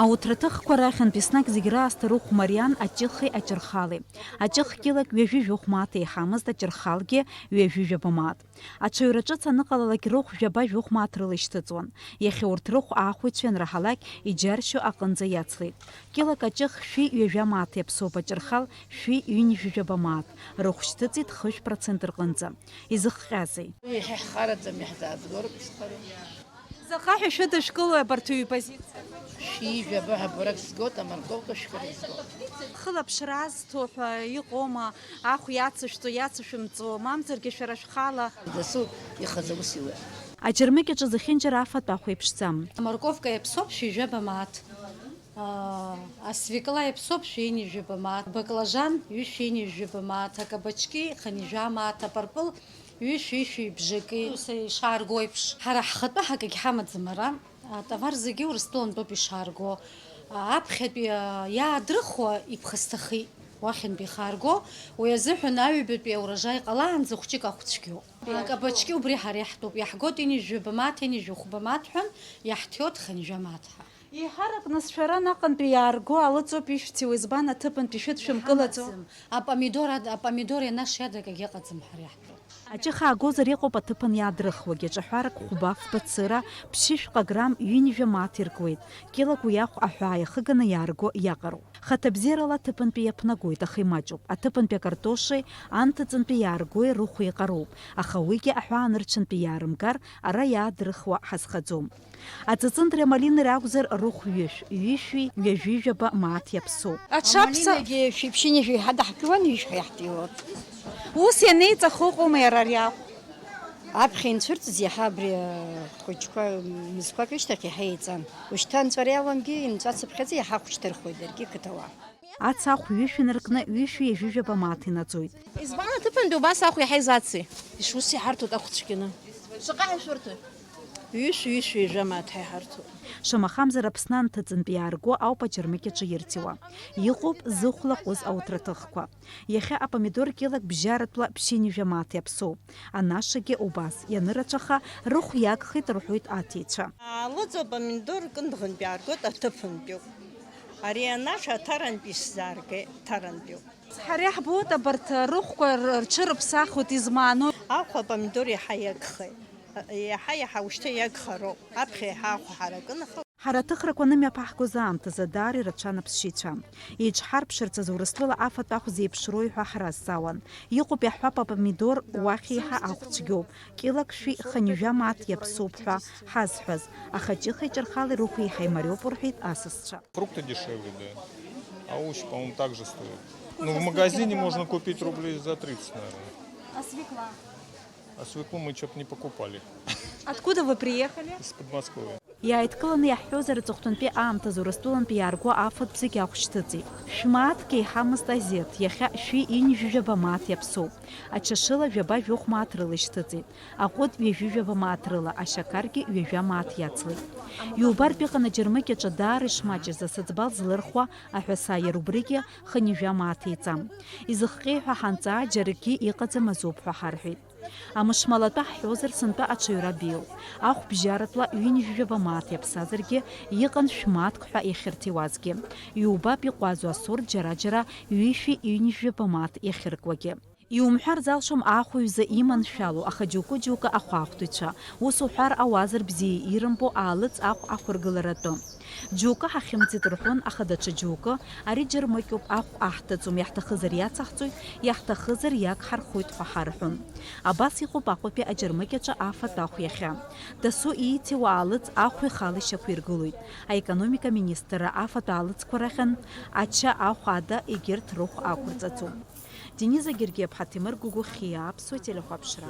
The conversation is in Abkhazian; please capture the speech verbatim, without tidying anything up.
Ауҭраҭыхқәа рахьынтә еснагь зегь раасҭа рыхә мариан аҷыхи аҷырхали. Аҷых кьылак ҩажәи жәохә мааҭ еиҳамызт, аҷырхалгьы ҩажәи жәаба мааҭ. Аҽаҩра ҿыц аныҟалалак рыхә жәаба-жәохә мааҭ рыла ишьҭыҵуан. Иахьа урҭ рыхә аахәаҩцәа ианраҳалак, иџьаршьо аҟынӡа иацлеит. Кьылак аҷых шәи ҩажәа мааҭ иаԥсоуп, аҷырхал шәи ҩынҩажәи жәаба мааҭ, рыхә шьҭыҵит хышә процент рҟынӡа. Изыхҟьазеи? Уи иахьа ҳхараӡам, иаҳзаазго рыԥсхароуп. Заҟа ҳәа шәыдышәкылои абарҭ ҩба позициа? Шәи жәаба ҳәа бырак згоит, аморковка шәкырак згоит. Хылаԥшра азҭо ҳәа иҟоума, ахә иацышәҵо, иацышәымҵо, мамзаргьы шәара шәхала? Дасу ихазы ус иуеит. Аџьармыкьаҿы зехьынџьара афатә ахә еиԥшӡам. Аморковка иаԥсоуп шәи жәаба мааҭ. Аа, асвекла иаԥсоуп шәи ҩынҩажәи жәаба мааҭ. Баклажан ҩышәи ҩынҩажәи жәаба мааҭ, акабачки хынҩажәа мааҭ, апырпыл ҩышәи ҩышәи бжаки. Ус ишаарго еиԥш, ҳара ҳхатәы ҳакагь ҳамаӡам ара. Атовар зегьы Урыстәылантәоуп ишаарго. Аԥхьатәи, а, иаадрыхуа иԥхасҭахеит, уахьынтә ихаарго, уи азыҳәан аҩбатәи аурожаи ҟалаанӡа хәҷык ахә цәгьоуп. Акабачки убри ҳара иаҳтәуп, иаҳгоит ҩынҩажәи жәаба мааҭ, ҩынҩажәи хәба мааҭ ҳәа, иаҳҭиуеит хынҩажәа мааҭ ҳәа. Еиҳарак нас шәара анаҟынтәи иаарго алыҵоуп ишәҭиуа, избан аҭыԥантәи шәыдшәымкылаӡо? Ҳамаӡам. Апомидор ад-, апомидор ианашиадак агьыҟаӡам ҳара иаҳтәу. Аҷых аагозар иҟоуп аҭыԥан иаадрыхуагьы, ҿаҳәарак хәба-фба цыра, ԥшьышәҟа грамм ҩынҩажәа мааҭ иркуеит, кьылак уи ахә аҳәаа иахыганы иаарго иаҟароуп. Хаҭабзиарала аҭыԥантәи иаԥнагоит, аха имаҷуп. Аҭыԥантәи акартошеи анҭыҵынтәи иааргои рыхә еиҟароуп, аха уигьы аҳәаа нырцәынтәи иаарымгар, ара иаадрыхуа ҳазхаӡом. Аҵыҵындреи амалинеи ракәзар рыхә ҩышә, ҩышәи ҩажәи жәаба мааҭ иаԥсоуп. Аҽаԥса- Амалинагьы шәиԥшьынҩажәи ҳадаҳкуан, ҩышә ҳәа иаҳтиуан. Ус ианеиҵах ыҟоума иара ари ахә? Аԥхьа инцәырҵыз иаҳа абри, а, хәыҷқәа, мызқәак рышьҭахь иаҳа еиҵан. Ушьҭа анҵәара иаламгьы, инҵәацыԥхьаӡа иаҳа ахәшьҭырхуеит даргьы қыҭауаа. Ац ахә ҩышә инаркны, ҩышәи ҩажәи жәаба мааҭ инаӡоит. Избан аҭыԥантәи убас ахә иаҳа изаци? Ишус иҳарҭоит ахә цәгьаны. Шаҟа ҳәа шәырҭоит? Ҩышә, ҩышәи жәа мааҭ ҳәа иҳарҭоит. Шамахамзар, Аԥсны анҭыҵынтә иаарго ауп аџьармыкьаҿы ирҭиуа. Иҟоуп зыхә лаҟәыз ауҭраҭыхқәа. Иахьа апомидор кьылак бжьаратәла ԥшьынҩажәа мааҭ иаԥсоуп. Анашагьы убас, ианырацәаха, рыхә иагхеит рҳәоит аҭиҩцәа. Алыҵ апомидор кындӷынтә иааргоит, аҭыԥантәиуп. Ари анаша аҭарантәи исзааргеит, ҭарантәиуп. Ҳара иаҳбоит абарҭ рыхәқәа р-, рҽырыԥсахуеит, измааноу? Ахә апомидор иаҳа иагхеит. Иаҳа-иаҳа ушьҭа иагхароуп. Аԥхьа иаҳа ахә ҳаракын, аха Ҳара аҭыхрақәа анымҩаԥаҳгоз аамҭазы даара ирацәан аԥсшьаҩцәа. Еиҿҳарԥшырц азы Урыстәыла афатә ахә зеиԥшроуи ҳәа ҳразҵаауан. Иҟоуп иаҳҳәап, апомидор уахь еиҳа ахә цәгьоуп, кьылак шәи хынҩажәа мааҭ иаԥсоуп ҳәа ҳазҳәаз, аха ҷыхеи ҷырхалеи рыхә еиҳа имариоуп рҳәеит асасцәа. Фрукты дешевле, да. А овощи, по-моему, так же стоят. Ну, в магазине можно купить рублей за тридцать, наверное. А свекла? А свеклу мы чё-то не покупали. Откуда вы приехали? Из Подмосковья. Иааидкыланы иаҳҳәозар, аҵыхәтәантәи аамҭазы Урыстәылантәи иаарго афатә зегьы ахә шьҭыҵит. Шәмааҭк еиҳамызт азеҭ, иахьа шәи ҩынҩажәи жәаба мааҭ иаԥсоуп. Ачашыла жәаба-жәохә мааҭ рыла ишьҭыҵит. Аҟәыд ҩажәи жәаба мааҭ рыла, ашьақаргьы ҩажәа мааҭ иацлеит. Иубартә иҟан аџьармыкьаҿы даара ишмаҷыз асыӡбал злырхуа аҳәаса, иара убригьы хынҩажәа мааҭ еиҵан. Изыхҟьеи ҳәа ҳанҵаа, џьаракгьы иҟаӡам, азоуп ҳәа ҳарҳәеит. Амышмалатәа ҳҳәозар, сынтәа аҽаҩра беиоуп. Ахә бжьаратәла ҩынҩажәи жәаба мааҭ иаԥсазаргьы, иҟан шәмааҭк ҳәа иахьырҭиуазгьы. Иубап иҟәазу асорт, џьара-џьара ҩышәи ҩынҩажәи жәаба мааҭ иахьыркуагьы. Иумҳәар залшом аахәаҩ изы иманшәалоу, аха џьоукы-џьоукы ахәаахәҭыҩцәа, ус уҳәар ауазар бзиа ирымбо аалыҵ ахә ахәыргыларатәы. Џьоукы ҳахьымӡеит рҳәон, аха даҽа џьоукы, ари џьармыкьоуп, ахә аҳҭаӡом, иаҳҭахызар иацаҳҵоит, иаҳҭахызар иагҳархоит ҳәа ҳарҳәон. Абас иҟоуп Аҟәатәи аџьармыкьаҿы афатә ахә иахьа. Дасу ииҭиуа аалыҵ ахә ихала ишьақәиргылоит. Аекономика министрра афатә аалыҵқәа рахьынтә ача, ахә ада егьырҭ рыхә ақәырҵаӡом. Дениза Гергиаԥҳа, Ҭемыр Гәыгәыхьиа, Аԥсуа телехәаԥшра.